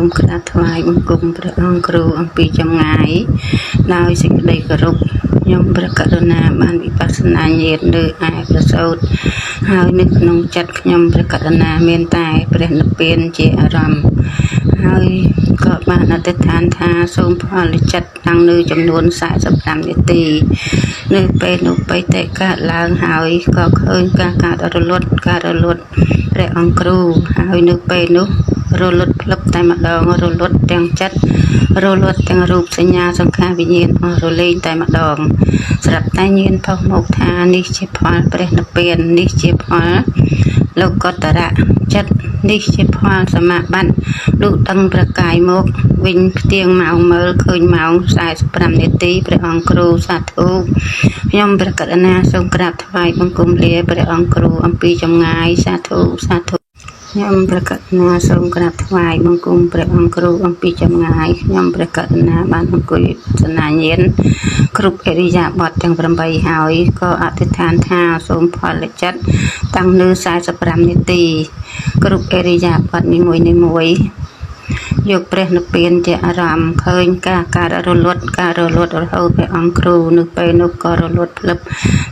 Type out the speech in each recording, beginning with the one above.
មក្រាបថ្វាយបង្គំព្រះអង្គគ្រូអំពីចម្ងាយដោយសេចក្តីគោរពខ្ញុំព្រះករុណាបានវិបស្សនាញាណនៅឯប្រសូតហើយនៅក្នុងចិត្តខ្ញុំព្រះករុណាមានតែព្រះនិព្វានជាអារម្មណ៍ហើយក៏បានអធិដ្ឋានថាសូមផលចិត្តតាំងនៅចំនួន45នាទីនៅពេលនោះបិតិកើតឡើងហើយក៏ឃើញការកើតរលត់ការរលត់ព្រះអង្គគ្រូហើយនៅពេលនោះរលត់ផ្លឹបតែម្ដងរលត់ទាំងចិត្តរលត់ទាំងរូបសញ្ញាសង្ខារវិញ្ញាណអស់រលែងតែម្ដងស្រាប់តែញាណផុសមកថានេះជាផលព្រះនិព្វាននេះជាផលលោកតរៈចិត្តនេះជាផលសមាបត្តិលុះដឹងប្រកាយមកវិញផ្ទៀងម៉ោងមើលឃើញម៉ោង45នាទីព្រះអង្គគ្រូសាធុខ្ញុំព្រះករុណាសូមក្រាបថ្វាយបង្គំលាព្រះអង្គគ្រូអំពីចម្ងាយសាធុសាធុខ្ញុំព្រះករុណាសូមក្រាបថ្វាយបង្គំព្រះអង្គគ្រូអំពីចម្ងាយខ្ញុំព្រះករុណាបានអង្គុយវិបស្សនាញាណគ្រប់ឥរិយាបថទាំង8ហើយក៏អធិដ្ឋានថាសូមផលចិត្តតាំងនៅ45នាទីគ្រប់ឥរិយាបថនីមួយៗយកព្រះនិព្វានជាអារម្មណ៍ឃើញការកើតរលត់ការរលត់រហូតព្រះអង្គគ្រូនៅពេលនោះក៏រលត់ផ្លឹប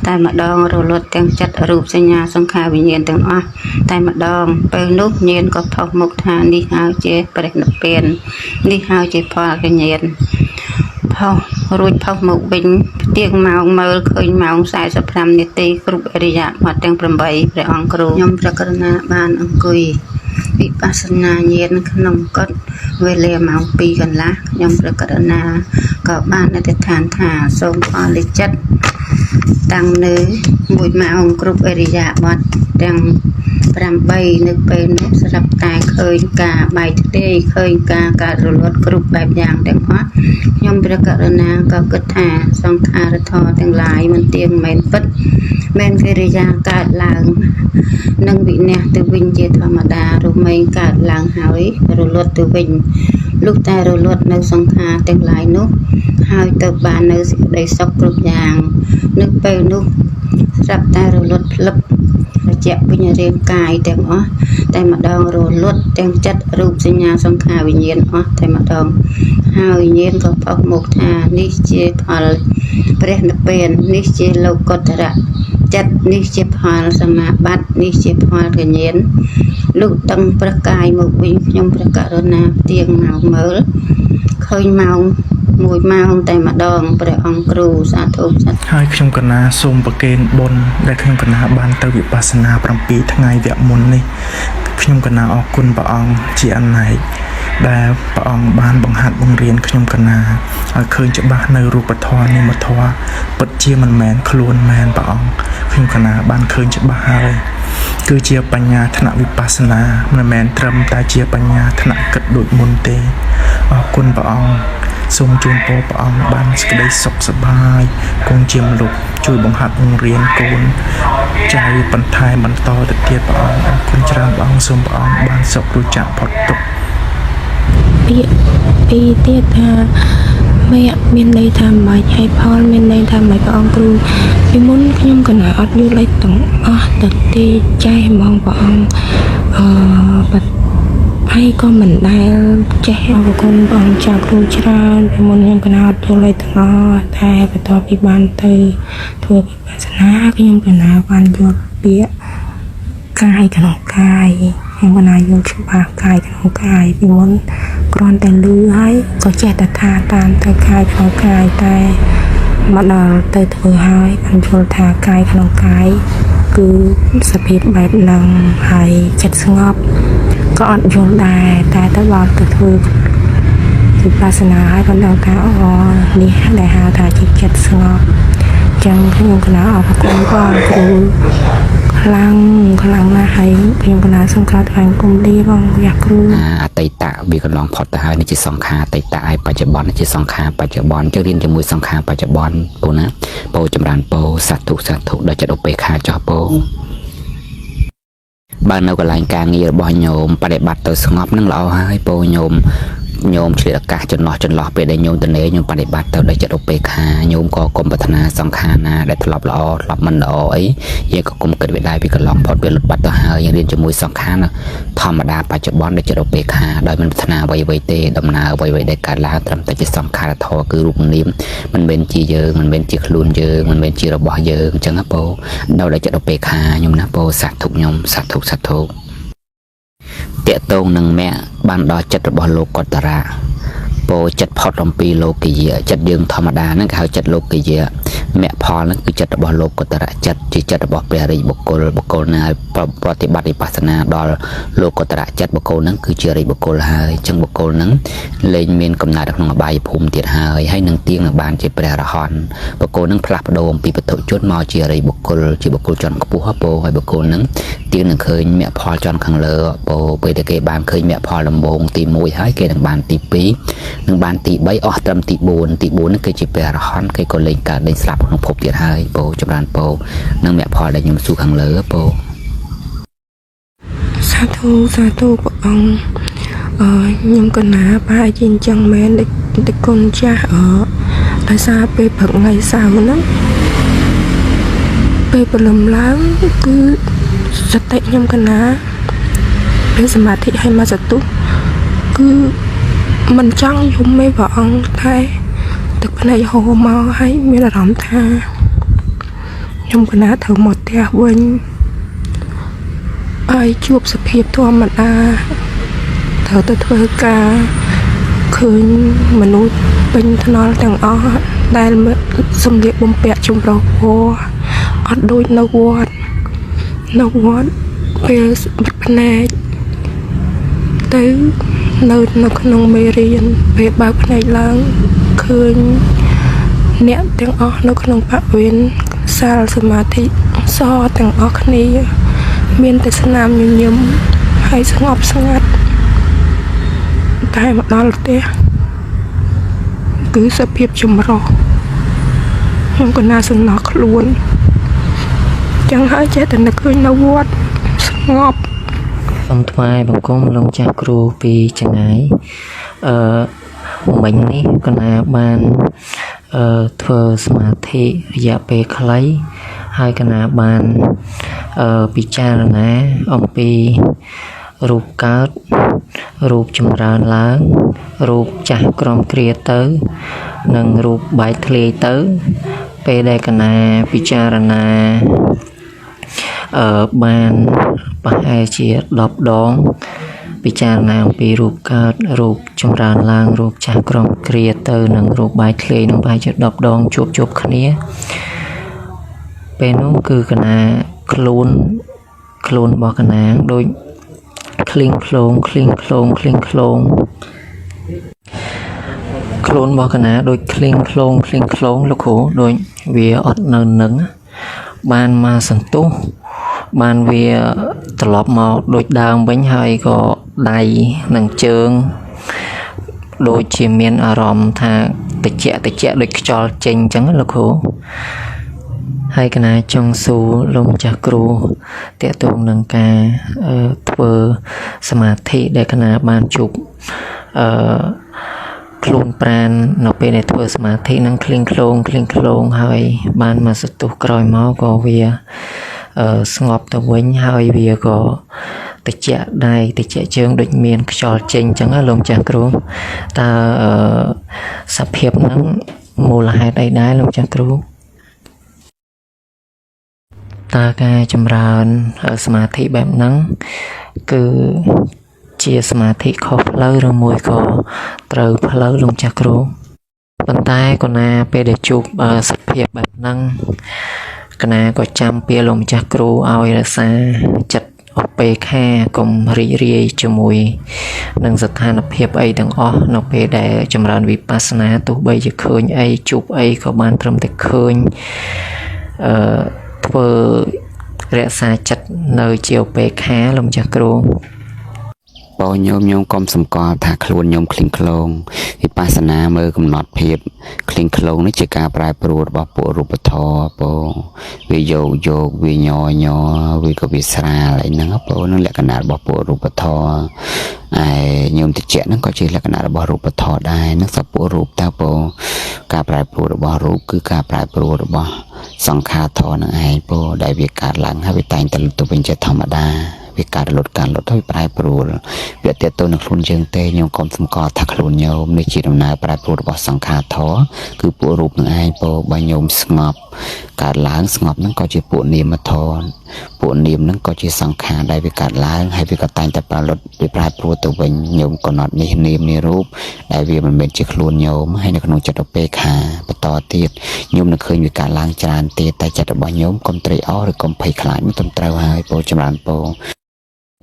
តែម្ដងរលត់ទាំងចិត្តរូបសញ្ញាសង្ខារវិញ្ញាណទាំងអស់តែម្ដងពេលនោះញាណក៏ផុសមុខថានេះហើយជាព្រះនិព្វាននេះហើយជាផលកញ្ញាណផុសរួចផុសមកវិញផ្ទៀងម៉ោងមើលឃើញម៉ោង45នាទីគ្រប់ឥរិយាបថទាំង8ព្រះអង្គគ្រូខ្ញុំព្រះករុណាបានអង្គុយវិបស្សនាញាណក្នុងកុដិវេលាម៉ោង2កន្លះខ្ញុំព្រះករុណាក៏បានអធិដ្ឋានថាសូមផលចិត្តតាំងនៅ1ម៉ោងគ្រប់ឥរិយាបថទាំង8នៅពេលនោះស្រាប់តែឃើញការបែកធ្លាយឃើញការកើតរលត់គ្រប់បែបយ៉ាងទាំងអស់ខ្ញុំព្រះករុណាក៏គិតថាសង្ខារធម៌ទាំងឡាយមិនទៀងមិនពិតមិនកិរិយាកើតឡើងនិងវិន័យទៅវិញជាធម្មតារមែងកើតឡើងហើយរលត់ទៅវិញលុះតែរលត់នៅសង្ខារទាំងឡាយនោះហើយទៅបាននៅសេចក្តីសុខគ្រប់យ៉ាងនៅពេលនោះស្រាប់តែរលត់ផ្លឹបរយៈវិញ្ញារាងកាយទាំងអស់តែម្ដងរលត់ទាំងចិត្តរូបសញ្ញាសង្ខារវិញ្ញាណអស់តែម្ដងហើយញាណក៏ផុសមកថានេះជាផលព្រះនិព្វាននេះជាលោកុត្តរៈចិត្តនេះជាផលសមាបត្តិនេះជាផលកញ្ញាណលុះដឹងប្រកាយមកវិញខ្ញុំព្រះករុណាផ្ទៀងម៉ោងមើលឃើញម៉ោង1ម៉ោងតែម្ដងព្រះអង្គគ្រូសាធុសាធុ ហើយខ្ញុំកណាសូមប្រគេនបុណ្យដែលខ្ញុំកណាបានទៅវិបស្សនា7ថ្ងៃវគ្គមុននេះខ្ញុំកណាអរគុណព្រះអង្គជាអនេកដែលព្រះអង្គបានបង្ហាត់បង្រៀនខ្ញុំកណាឲ្យឃើញច្បាស់នៅរូបធម៌នាមធម៌ពិតជាមិនមែនខ្លួនមែនព្រះអង្គខ្ញុំកណាបានឃើញច្បាស់ហើយគឺជាបញ្ញាថ្នាក់វិបស្សនាមិនមែនត្រឹមតែជាបញ្ញាថ្នាក់គិតដូចមុនទេអរគុណព្រះអង្គសូមជូនពរព្រះអង្គបានសេចក្តីសុខសប្បាយគង់ជាមនុស្សជួយបង្ហាត់បង្រៀនកូនចៅបន្ថែមបន្តទៅទៀតព្រះអង្គអរគុណច្រើនព្រះអង្គសូមព្រះអង្គបានសុខរួចចាកផុតទុក្ខ ពាក្យពីរទៀតថាមគ្គមានន័យថាម៉េចហើយផលមានន័យថាម៉េចព្រះអង្គគ្រូពីមុនខ្ញុំកណាអត់យល់អីទាំងអស់ទៅទេចេះហ្មងព្រះអង្គអឺបាត់ហើយក៏មិនដែលចេះអរគុណព្រះអង្គចាស់គ្រូច្រើនពីមុនខ្ញុំកណាអត់យល់អីទាំងអស់តែបន្ទាប់ពីបានទៅធ្វើវិបស្សនាខ្ញុំកណាបានយល់ពាក្យ កាយក្នុងកាយខ្ញុំកណាយល់ច្បាស់កាយក្នុងកាយពីមុនគ្រាន់តែលឺហើយក៏ចេះតែថាតាមទៅកាយក្នុងកាយតែមកដល់ទៅធ្វើហើយបានយល់ថាកាយក្នុងកាយគឺសភាពបែបហ្នឹងហើយចិត្តស្ងប់ក៏អត់យល់ដែរតែទៅដល់ទៅធ្វើវិបស្សនាហើយបានដឹងថាអូនេះដែលហៅថាជាចិត្តស្ងប់ចឹងខ្ញុំកណាអរគុណព្រះអង្គគ្រូ ខ្លាំងខ្លាំងណាស់ហើយខ្ញុំកណាសូមក្រាបថ្វាយបង្គំលាបងយ៉ាគ្រូ អតីតវាកន្លងផុតទៅហើយនេះជាសង្ខារអតីតហើយបច្ចុប្បន្ននេះជាសង្ខារបច្ចុប្បន្នចឹងរៀនជាមួយសង្ខារបច្ចុប្បន្នពូណាពោចម្រើនពោសាធុសាធុដល់ចិត្តឧបេក្ខាចោះពោបើនៅកន្លែងការងាររបស់ញោមបដិបត្តិទៅស្ងប់នឹងល្អហើយពោញោម ញោមឆ្លៀតឱកាសចន្លោះចន្លោះពេលដែលញោមតនេញោមបដិបត្តិទៅដោយចិត្តឧបេក្ខាញោមក៏កុំប្រាថ្នាសង្ខារណាដែលធ្លាប់ល្អធ្លាប់មិនល្អអីយើងក៏កុំគិតវាដែរវាកន្លងផុតវាលុតបាត់ទៅហើយយើងរៀនជាមួយសង្ខារណាធម្មតាបច្ចុប្បន្នដោយចិត្តឧបេក្ខាដោយមិនប្រាថ្នាអ្វីៗទេដំណើរអ្វីៗដែលកើតឡើងត្រឹមតែជាសង្ខារធម៌គឺរូបនាមមិនមែនជាយើងមិនមែនជាខ្លួនយើងមិនមែនជារបស់យើងអញ្ចឹងណាពោដោយចិត្តឧបេក្ខាញោមណាពោសាធុញោមសាធុសាធុ តកតងនឹងមគ្គបានដល់ចិត្តរបស់លោកកតរៈពោចិត្តផុតអំពីលោកយៈចិត្តយើងធម្មតាហ្នឹងគេហៅចិត្តលោកយៈមគ្គផលហ្នឹងគឺចិត្តរបស់លោកកតរៈចិត្តជាចិត្តរបស់ព្រះរាជបុគ្គលបុគ្គលណាឲ្យប្រតិបត្តិវិបស្សនាដល់លោកកតរៈចិត្តបុគ្គលហ្នឹងគឺជារាជបុគ្គលហើយអញ្ចឹងបុគ្គលហ្នឹងលែងមានកំណើតនៅក្នុងអបាយភូមិទៀតហើយហើយនឹងទៀងនឹងបានជាព្រះរហន្តបុគ្គលហ្នឹងផ្លាស់ប្ដូរអំពីបតុជនមកជារាជបុគ្គលជាបុគ្គលជាន់ខ្ពស់ហ៎ពោហើយបុគ្គលហ្នឹងទៀងនឹងឃើញមគ្គផលជាន់ខាងលើពោពេលដែលគេបានឃើញមគ្គផលដំបូងទី1ហើយគេនឹងបានទី2នឹងបានទី3អស់ត្រឹមទី4ទី4ហ្នឹងគឺជាព្រះរហន្តគេក៏លែងកើតលែងស្លាប់ក្នុងភពទៀតហើយពោចម្រើនពោនឹងមគ្គផលដែលខ្ញុំសួរខាងលើពោ សាធុសាធុព្រះអង្គអឺខ្ញុំកណាប្រហែលជាអញ្ចឹងមែនដូចដូចគុណចាស់អឺដោយសារពេលព្រឹកថ្ងៃសៅរ៍ហ្នឹងពេលព្រលឹមឡើងគឺសតិខ្ញុំកណាពេលសមាធិឲ្យមកសតុះគឺមិនចង់យំទេព្រះអង្គតែទឹកភ្នែកហូរមកហើយមានអារម្មណ៍ថាខ្ញុំកណាត្រូវមកផ្ទះវិញ ហើយជួបសភាពធម្មតាត្រូវទៅធ្វើការឃើញមនុស្សពេញថ្នល់ទាំងអស់ដែលសម្លៀកបំពាក់ចម្រុះពណ៌អត់ដូចនៅវត្តនៅវត្តពេលបិទភ្នែកទៅនៅនៅក្នុងមេរៀនពេលបើកភ្នែកឡើងឃើញអ្នកទាំងអស់នៅក្នុងបរិវេណសាលសមាធិសទាំងអស់គ្នា មានតែស្នាមញញឹមហើយស្ងប់ស្ងាត់តែមកដល់ផ្ទះគឺសភាពចម្រុះខ្ញុំក៏ណាសំណោះខ្លួនចឹងហើយចេះតែនឹកឃើញនៅវត្តស្ងប់ សូមថ្វាយបង្គំលោកចាស់គ្រូពីចង្ងាយអឺមិញនេះកណាបានអឺធ្វើសមាធិរយៈពេលខ្លីហើយកណាបានអឺពិចារណាអំពីរូបកើតរូបចម្រើនឡើងរូបចាស់ក្រំគ្រាទៅ និងរូបបែកធ្លាយទៅ ពេលដែលកណាពិចារណា អឺបានប្រហែលជា10ដង ពិចារណាអំពីរូបកើតរូបចម្រើនឡើងរូបចាស់ក្រមគ្រាទៅនិងរូបបែកធ្លាយនឹងប្រហែលជា10ដងជួបជួបគ្នាពេលនោះគឺកណាខ្លួនខ្លួនរបស់កណាដូចឃ្លីងឃ្លោងឃ្លីងឃ្លោងឃ្លីងឃ្លោងខ្លួនរបស់កណាដូចឃ្លីងឃ្លោងឃ្លីងឃ្លោងលោកគ្រូដូចវាអត់នៅនឹងបានមកសន្ទុះបានវាត្រឡប់មកដូចដើមវិញហើយក៏ដៃនិងជើងដូចជាមានអារម្មណ៍ថាតិចតិចដូចខ្យល់ចេញអញ្ចឹងលោកគ្រូហើយកណាចង់សួរលោកម្ចាស់គ្រូតាក់ទងនឹងការធ្វើសមាធិដែលកណាបានជួបអឺខ្លួនប្រាណនៅពេលដែលធ្វើសមាធិនឹងឃ្លៀងឃ្លោងឃ្លៀងឃ្លោងហើយបានមកសន្ទុះក្រោយមកក៏វាស្ងប់ទៅវិញហើយវាក៏តិចដៃតិចជើងដូចមានខ្យល់ចេញអញ្ចឹងណាលោកម្ចាស់គ្រូតើសភាពហ្នឹងមូលហេតុអីដែរលោកម្ចាស់គ្រូតើការចម្រើនសមាធិបែបហ្នឹងគឺជាសមាធិខុសផ្លូវឬមួយក៏ត្រូវផ្លូវលោកម្ចាស់គ្រូប៉ុន្តែកណាពេលដែលជួបសភាពបែបហ្នឹងកណាក៏ចាំពាក្យលោកម្ចាស់គ្រូឲ្យរក្សាចិត្តឧបេក្ខាកុំរីករាយជាមួយនឹងស្ថានភាពអីទាំងអស់នៅពេលដែលចម្រើនវិបស្សនាទោះបីជាឃើញអីជួបអីក៏បានត្រឹមតែឃើញអឺធ្វើរក្សាចិត្តនៅជាឧបេក្ខាលោកម្ចាស់គ្រូ ពោញោមញោមកុំសម្គាល់ថាខ្លួនញោមឃ្លីងឃ្លោងវិបស្សនាមើលកំណត់ភាពឃ្លីងឃ្លោងនេះជាការប្រែប្រួលរបស់ពួករូបធម៌ពោវាយោកយោកវាញញវាក៏វាស្រាលអីហ្នឹងពោនឹងលក្ខណៈរបស់ពួករូបធម៌ឯញោមតិចហ្នឹងក៏ជាលក្ខណៈរបស់រូបធម៌ដែរនឹងសពពួករូបតើពោការប្រែប្រួលរបស់រូបគឺការប្រែប្រួលរបស់សង្ខារធម៌នឹងឯងពោដែលវាកើតឡើងហើយវាតែងតែលុតទៅវិញជាធម្មតាវាកើតលុតការលុតហើយប្រែប្រួលវាទាក់ទងនឹងខ្លួនយើងទេញោមកុំសម្គាល់ថាខ្លួនញោមនេះជាដំណើរប្រែប្រួលរបស់សង្ខារធម៌គឺពួករូបនឹងឯងពោបើញោមស្ងប់កើតឡើងស្ងប់ហ្នឹងក៏ជាពួកនាមធម៌ពួកនាមហ្នឹងក៏ជាសង្ខារដែលវាកើតឡើងហើយវាក៏តែងតែប្រលុតវាប្រែប្រួលទៅវិញញោមកំណត់នេះនាមនេះរូបដែលវាមិនមែនជាខ្លួនញោមហើយនៅក្នុងចិត្តឧបេក្ខាបន្តទៀតញោមនឹងឃើញវាកើតឡើងច្រើនទៀតតែចិត្តរបស់ញោមកុំត្រេកអរឬកុំភ័យខ្លាចមិនត្រឹមត្រូវហើយពោចម្រើនពោ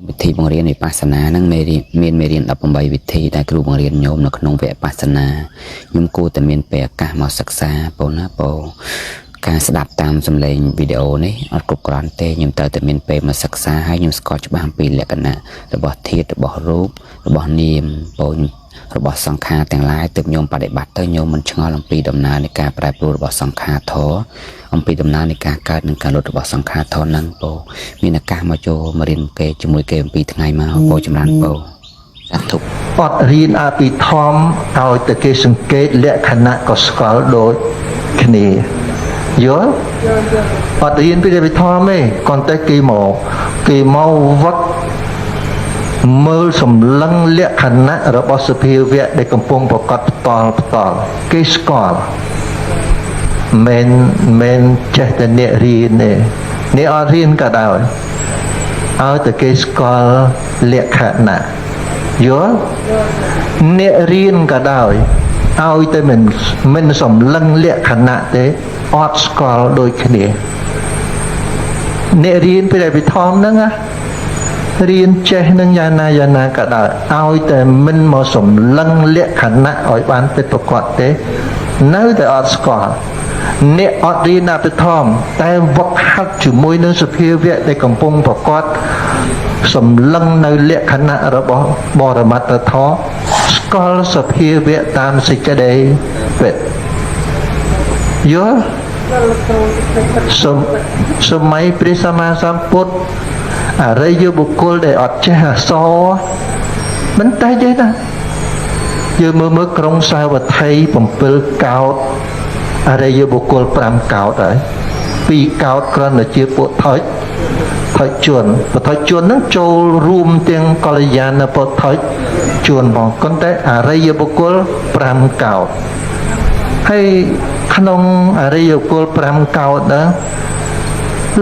វិធីបង្រៀនវិបស្សនានឹងមានមេរៀន18វិធីដែលគ្រូបង្រៀនញោមនៅក្នុងវគ្គវិបស្សនាញោមគួរតែមានពេលឱកាសមកសិក្សាពោណាពោការស្ដាប់តាមសំឡេងវីដេអូនេះអត់គ្រប់គ្រាន់ទេញោមត្រូវតែមានពេលមកសិក្សាហើយញោមស្គាល់ច្បាស់អំពីលក្ខណៈរបស់ធាតុរបស់រូបរបស់នាមពោរបស់សង្ខារទាំងឡាយទើបញោមបដិបត្តិទៅញោមមិនឆ្ងល់អំពីដំណើរនៃការប្រែប្រួលរបស់សង្ខារធម៌អំពីដំណើរនៃការកើតនិងការលុតរបស់សង្ខារធម៌ហ្នឹងពោមានឱកាសមកចូលមករៀនគេជាមួយគេអំពីថ្ងៃមកពោចម្រើនពោសាធុ អត់រៀនអភិធម្មឲ្យតែគេសង្កេតលក្ខណៈក៏ស្គាល់ដូចគ្នាយល់អត់រៀនពីអភិធម្មទេគ្រាន់តែគេមកវឹកមើលសម្លឹងលក្ខណៈរបស់សភាវៈដែលកំពុងប្រកបផ្តល់ផ្តល់គេស្គាល់មិនចេះតែអ្នករៀនទេអ្នកអត់រៀនក៏ដោយឲ្យតែគេស្គាល់លក្ខណៈយល់អ្នករៀនក៏ដោយឲ្យតែមិនសម្លឹងលក្ខណៈទេអត់ស្គាល់ដូចគ្នាអ្នករៀនពីអភិធម្មហ្នឹងណារៀនចេះនឹងយ៉ាងណាយ៉ាងណាក៏ដោយឲ្យតែមិនមកសម្លឹងលក្ខណៈឲ្យបានពិតប្រាកដទេនៅតែអត់ស្គាល់អ្នកអត់រៀនអភិធម្មតែវឹកហាត់ជាមួយនឹងសភាវៈដែលកំពុងប្រកបសម្លឹងនៅលក្ខណៈរបស់បរមត្តធម៌ស្គាល់សភាវៈតាមសេចក្តីពិតយល់សម័យព្រះសម្មាសម្ពុទ្ធអរិយបុគ្គលដែលអត់ចេះអក្សរមិនតែទេណាយើងមើលក្រុងសាវត្ថី7កោដអរិយបុគ្គល5កោដហើយ2កោដគ្រាន់តែជាពួកថុចជនពុទ្ធជនហ្នឹងចូលរួមទាំងកល្យាណពុទ្ធជនផងប៉ុន្តែអរិយបុគ្គល5កោដហើយក្នុងអរិយបុគ្គល5កោដហ្នឹង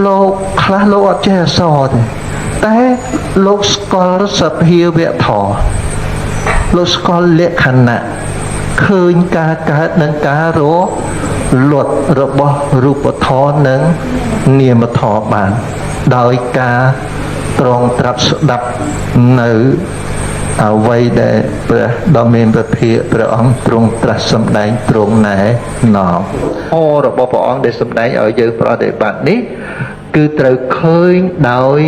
លោកខ្លះលោកអត់ចេះអក្សរទេតែលោកស្គាល់សភាវៈធម៌លោកស្គាល់លក្ខណៈឃើញការកើតនិងការរលត់របស់រូបធម៌និងនាមធម៌បានដោយការត្រងត្រាប់ស្ដាប់នៅអ្វីដែលព្រះដ៏មានព្រះភិក្ខព្រះអង្គទ្រង់ត្រាស់សម្ដែងទ្រង់ណែនាំអរបស់ព្រះអង្គដែលសម្ដែងឲ្យយើងប្រតិបត្តិនេះគឺត្រូវឃើញដោយ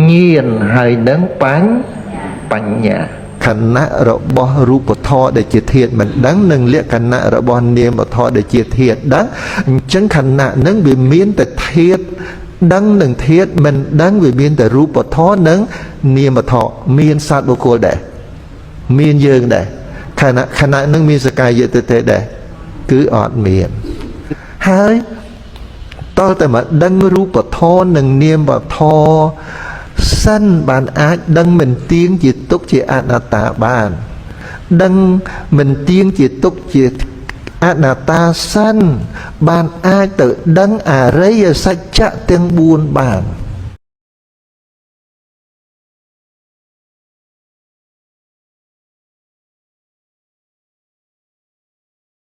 ញាណហើយនឹងបញ្ញាខណៈរបស់រូបធម៌ដែលជាធាតុមិនដឹងនិងលក្ខណៈរបស់នាមធម៌ដែលជាធាតុដឹងអញ្ចឹងខណៈនឹងវាមានតែធាតុដឹងនិងធាតុមិនដឹងវាមានតែរូបធម៌និងនាមធម៌មានសត្វបុគ្គលដែរមានយើងដែរខណៈនឹងមានសកាយទិដ្ឋិដែរគឺអត់មានហើយតើតែមកដឹងរូបធម៌និងនាមធម៌សិនបានអាចដឹងមិនទៀងជាទុក្ខជាអនត្តាបានដឹងមិនទៀងជាទុក្ខជាអនត្តាសិនបានអាចទៅដឹងអរិយសច្ចៈទាំង4បាន